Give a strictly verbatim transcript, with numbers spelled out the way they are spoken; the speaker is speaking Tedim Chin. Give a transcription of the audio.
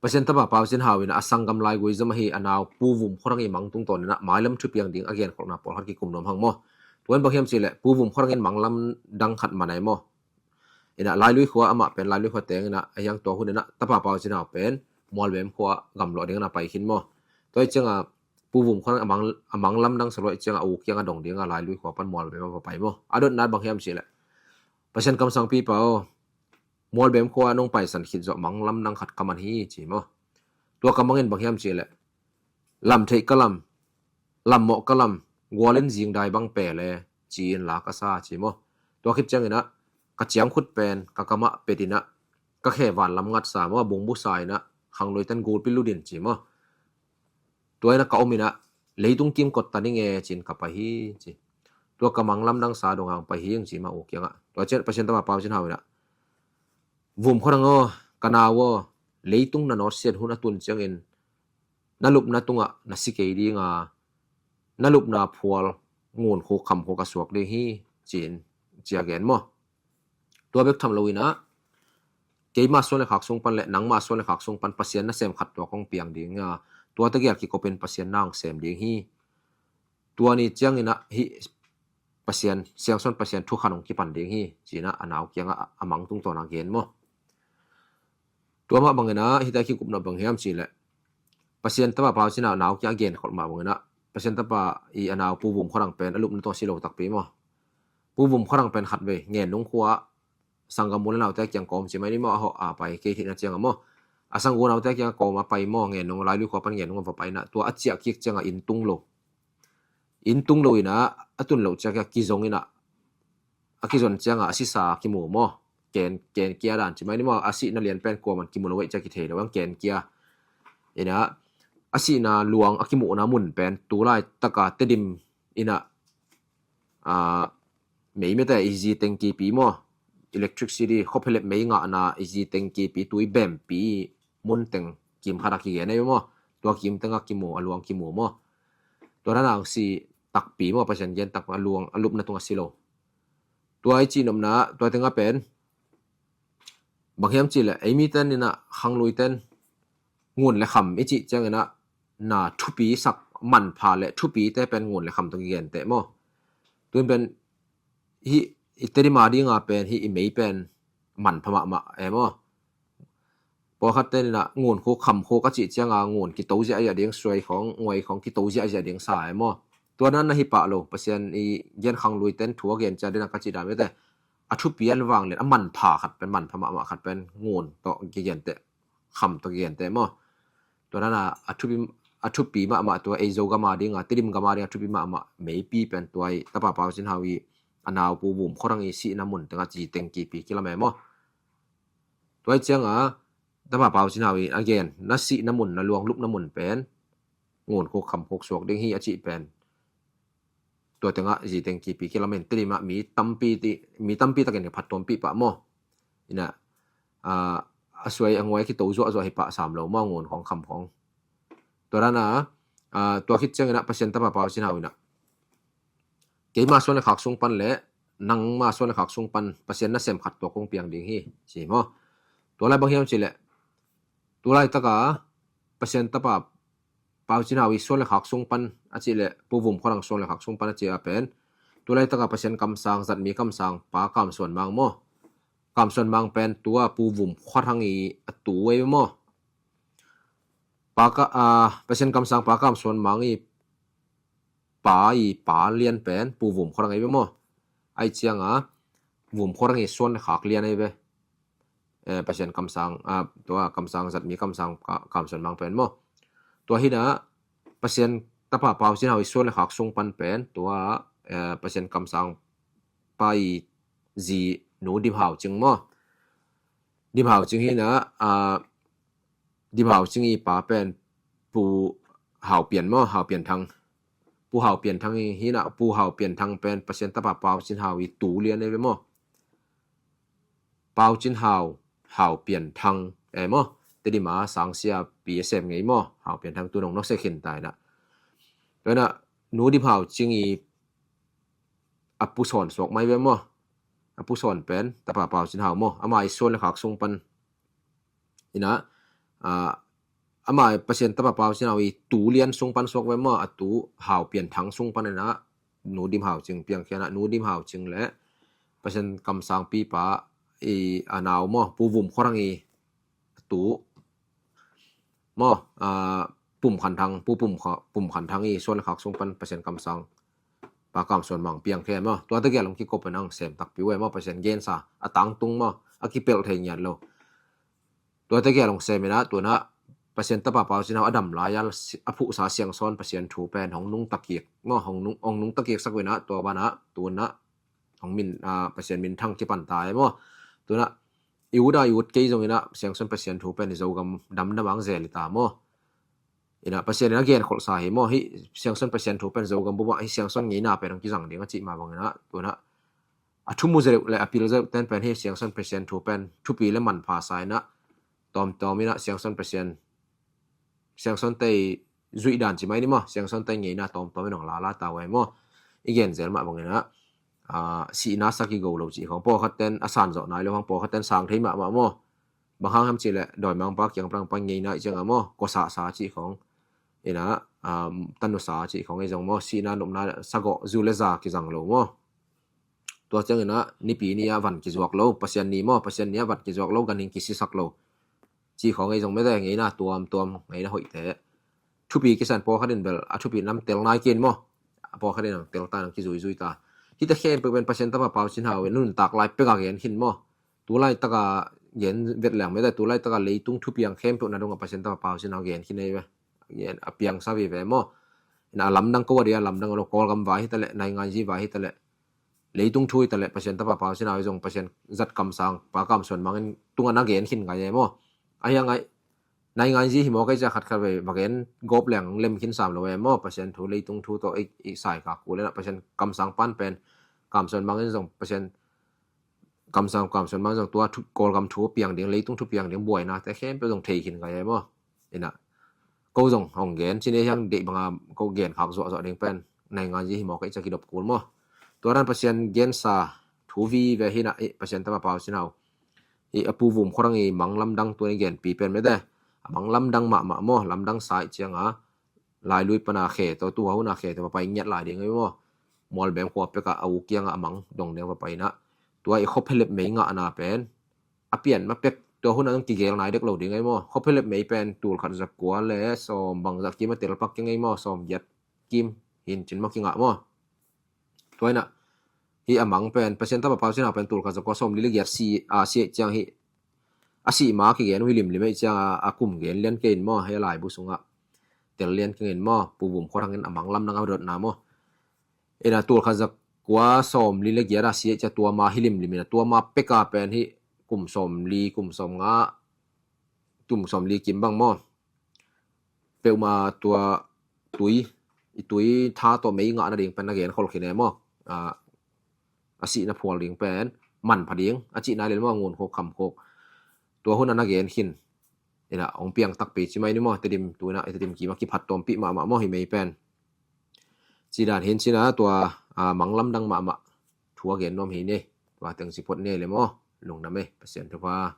Pasian tapa Pau Cin Hau in a sanggam laigui zom ahi a nau Pu Vum Khua Rang i mang tungtawn in a mailam thupiang ding a genkholhna pawlkhat kikum nuam hang maw. Tua in bang hiam cihleh Pu Vum Khua Rang in mang lamdang khat man ai maw. In a Lailui khua amah pen Lailui khua teng in a hiang tua hun in a tapa Pau Cin Hau pen Mualbem khua gamlawh ding in a pai khin maw. Tua i ciang a Pu Vum Khua Rang a mang, a mang lamdang sa luai ciang a u kiang a dong ding a Lailui khua pan Mualbem a va pai maw. A dotna bang hiam cihleh Pasian kamsangpipa aw, Mualbem khua nong paisan khit zawh mang lamdang khat ka man hi ci maw. Tua ka mang in bang hiam cihleh lam theih ka lam, lam mawh ka lam, gual in zingdai bang pe le ci in la ka sa ci maw. Tua khit ciang in a ka ciang khut pen ka kamah pet in a ka khe van lam ngat sa maw, bungbu sa in a khanglui ten gulpi lut in ci maw. Tua in a ka om in a leitung kim kot ta ning e ci in ka pai hi ci. Tua ka mang lamdang sa dong hang pai hi ing ci maw u kiang a. Tua ciang Pasian tapa Pau Cin Hau in a Vum Khua Rang aw, ka nau aw, leitung na nawt siat hun a tun ciangin na lupna tungah na si kei ding a, na lupna phual Ngun Khuk Kham Khuk a suak ding hi ci in ci a gen maw. Tua bek tham lo in a keima suan le khak sung pan le nangma suan le khak sung pan Pasian nasem khat tua kong piang ding a, tua tegel kikop in Pasian na hong sem ding hi. Tua ni ciang in a hih Pasian, Siangsawn Pasian thukhan hong kipan ding hi ci in a a nau kiang a a mang tungtawn a gen maw. Tua mah bang in a hita kikupna bang hiam cihleh Pasian tapa Pau Cin Hau a nau kiang a genkholh mah bang in a Pasian tapa i a nau Pu Vum Khua Rang pen a lupna tung a si lo takpi maw. Pu Vum Khua Rang pen khat vei Ngennung khua sanggam u le naute kiang kawm ci mai ni maw, a hawh a pai kei theihna ciang a maw. A sanggam u naute kiang a kawm a pai maw, Ngennung Lailui khua pan Ngennung a va pai in a tua a ciah kik ciang a inn tung lo. Inn tung lo in a a tun loh ciang a kizong in a a kizon ciang a a sisa kimu maw. Ken, ken kia dan ci mai ni maw, a sihna lian pen kuaman kimu lo veih ciang kithei lo ang ken kia. In a a sihna luang a kimuhna mun pen tu laitak a Tedim in a a mei mete i zi tengkipi maw, electricity, khop helep mei ngahna i zi tengkipi tui bempi mun teng kim khat a kigen ei maw. Tua kim teng a kimu, a luang kimu maw. Tua dan a hong si takpi maw, Pasian gen tak a luang, a lupna tung a si lo. Tua i cih nopna, tua teng a pen bang hiam cihleh ei mi ten in a khanglui ten ngun le kham i cih ciang in a na thupi sak manpha le thupi te pen ngun le kham tawh kigen teh maw. Tun pen hih i Tedim a ding a pen hih i mei pen manpha mahmah e maw. Pawlkhat ten in a ngun khuk kham khuk a cih ciang a ngun kito ziahziah ding, suai khawng, nguai khawng kito ziahziah ding sa e maw. Tua dan na hi pah lo, Pasian i gen khanglui ten thu a gen ciang den a ka cih dan mete. A thupi an vang lian, a manpha khat pen, manpha mahmah khat pen ngun tawh kigen teh, kham tawh kigen teh maw. Tua dan a a thupi, a thupi mahmah tua ei Zogam a ding a, Tedim gam a ding a thupi mahmah meipi pen tua i tapa Pau Cin Hau i a nau Pu Vum Khua Rang i sihna mun teng a zi tengkipi kilam e maw. Tua i ciang a tapa Pau Cin Hau i a gen na sihna mun, na luang lupna mun pen ngun khuk kham khuk suak ding hi a cih pen tua teng a zi tengkipi kilam in Tedim a mi tampi ti, mi tampi takin phattuampih pah maw. In a a suai a nguai kito zuahzuah hi pah sam lo maw, ngun khawng kham khawng. Tua dan a tua khit ciang in a Pasian tapa Pau Cin Hau in a keima suan le khak sung pan le nangma suan le khak sung pan Pasian nasem khat tua kong piang ding hi ci maw. Tua lai bang hiam cihleh tu laitak a Pasian tapa Pau Cin Hau i suan le khak sung pan a cihleh Pu Vum Khua Rang suan le khak sung pan a cih a pen tu laitak a Pasian kamsang, zatmi kamsang pa Kam Suan Mang maw. Kam Suan Mang pen tua Pu Vum Khua Rang i a tu ei maw. Pa ka, a, Pasian kamsang pa Kam Suan Mang i pa i pa lian pen Pu Vum Khua Rang ei ve maw. Ai ciang a Vum Khua Rang i suan le khak lian ei ve. Eh, Pasian kamsang, a, tua kamsang zatmi kamsang ka, Kam Suan Mang pen maw. Tua hi in a Pasian tapa Pau Cin Hau i suan le khak sung pan pen tua, eh, Pasian kamsang pa i zi nu Dim Hau Cing maw. Dim Hau Cing hi in a, a, Dim Hau Cing i pa pen Pu Hau Pian maw, Hau Pian Thang. Pu Hau Pian Thang hi in a, Pu Hau Pian Thang pen Pasian tapa Pau Cin Hau i tu lian ei ve maw. Pau Cin Hau, Hau Pian Thang e maw. Tedim a sangsia pi a sem ngei maw, Hau Pian Thang tu nong nok se khin tai na. Tua in a nu Dim Hau Cing i a pu Sawn suak mai ve maw. A pu Sawn pen tapa Pau Cin Hau maw. Ama i suan le khak sung pan in a, a, ama Pasian tapa Pau Cin Hau i tu lian sung pan suak ve maw, a tu Hau Pian Thang sung pan inah, Nu Dim Hau Cing piangkhia inah, Nu Dim Hau Cing le Pasian kamsang pipa i a nau maw, Pu Vum Khua Thang i tu maw, a, Pum Khan Thang, Pu Pum Kha-, Pum Khan Thang i suan le khak sung pan Pasian kamsang Pa Kam Suan Mang piangkhia maw. Tua tegel hong kikop inah hong sem takpi uh e maw, Pasian gensa a tangtung maw, a kipelh thei ngiat lo. Tua tegel hong sem inah, tu inah Pasian tapa Pau Cin Hau a dam lai-a a phuhsa Siangsawn Pasian thu pen hong nungta kik maw, hong nung, hong nungta kiksak uh inah, tua banah tu inah hong min, a, Pasian minthang kipan ta e maw. Tu inah i ut a i ut kei zong inah Siangsawn Pasian thu pen i Zogam damdam ang zel i ta maw. Inah Pasian inah genkholhsa hi maw, hih Siangsawn Pasian thu pen Zogam bup ah hih Siangsawn ngeina pen hong kizang ding a cih mah bang inah, tu inah a thu mu zeuh le a pil zeuh ten pen hih Siangsawn Pasian thu pen thupi le manpha sa inah, tawmtawm inah Siangsawn Pasian, Siangsawn te i zuih dan ci mai ni maw, Siangsawn te i ngeina tawmtawm inah hong lala ta uh e maw. I gen zel mah bang inah, a, sihna sa kigo lo cih khong, pawlkhat ten a san zawh nai lo hang, pawlkhat ten sang thei mahmah maw. Bang hang hiam cih leh dawimangpa kiang pan ngeina i ciang a maw, kua sahsa cih khong inah, a, tanu sa cih khong i zong maw, sihna nopna sagawh zu le za kizang lo maw. Tua ciang inah Nipi ni ah van kizuak lo, Pasian ni maw, Pasian ni ah van kizuak lo, ganhing kisisak lo cih khong i zong mete, ngeina tuamtuam, ngeina hoihte. Thupi kisan pawlkhat in bel a thupi nam tel nai kei in maw, pawlkhat in hong tel ta, hong kizuizui ta. Hihte khempeuh pen Pasian tapa Pau Cin Hau in nuntak lai pek a gen khin maw. Tu laitak a gen vet leng mete, tu laitak a leitung thupiang khempeuh na dong a Pasian tapa Pau Cin Hau gen khin ei ve. Gen a piangsa vive maw. Inah a lamdang ko a dia lamdang lo, Kawlgam vai hi ta leh, nainganzi vai hi ta leh, leitung thu hi ta leh, Pasian tapa Pau Cin Hau i zong Pasian zat kamsang Pa Kam Suan Mang in tungah na gen khin ngai e maw. A hiang ai nainganzi hi maw, kei ciah khatkhat vei va gen gawp leng lem khin sam lo e maw. Pasian thu, leitung thu tawh i, i sai kak kul inah Pasian kamsang pan pen Kam Suan Mang in zong Pasian kamsang, Kam Suan Mang zong tua thu, Kawlgam thu piang ding, leitung thu piang ding buainate khempeuh zong thei khin ngai e maw. Inah ko zong hong gen ci ni hiang, deih banga ko gen khak zuahzuah ding pen nainganzi hi maw, kei ciah kidop kul maw. Tua dan Pasian gensa thu vive hi inah, i Pasian tapa Pau Cin Hau i a Pu Vum Khua Thang i mang lamdang tu inah i genpi pen mete, a mang lamdang mahmah maw. Lamdang sa i ciang a, Lailui pana khe tawh, tua hun a khe tawh va pai ngiat lai ding ei maw. Mualbem khua pek ah a u kiang ah a mang dong ding va pai inah, tua i khuaphelep mei ngahna pen a pian ma pek, tua hun ah zong kigel nai dek lo ding ei maw. Khuaphelep mei pen tul khat za kua le sawm bang zah kim a tel pak keng ei maw, sawm giat kim hin cin maw kingah maw. Tua inah hih a mang pen Pasian tapa Pau Cin Hau pen tul khat za kua sawm li le giat si, a, si ciang hih a sih ma kigen uh hi limlim ei ciang a, a kum gen lian kei in maw, hih a laibu sungah tel lian kei in maw, Pu Vum Khua Thang in a mang lamdang a dotna maw. Inah tul khat za kua sawm li le giat a si ei ciang tua ma hi limlim inah, tua ma pek a pen hih kum sawm li, kum sawm nga, kum sawm li kim bang maw, peuhmah tua tui, i tui tha tawh mei ngah nading pen na gen khol khin e maw. A, a sihna phual ding pen manpha ding a cihna lel maw, ngun khuk kham khuk. Tua hun a na gen khin inah hong piang takpi ci mai ni maw. Tedim tu inah i Tedim kim a kiphat tawmpih mahmah maw hih mei pen. Ci dan hin ci inah tua, a, mang lamdang mahmah thu a gen nuam hi ni. Tua teng ci phot ni le maw. Lungdam e, Pasian thupha.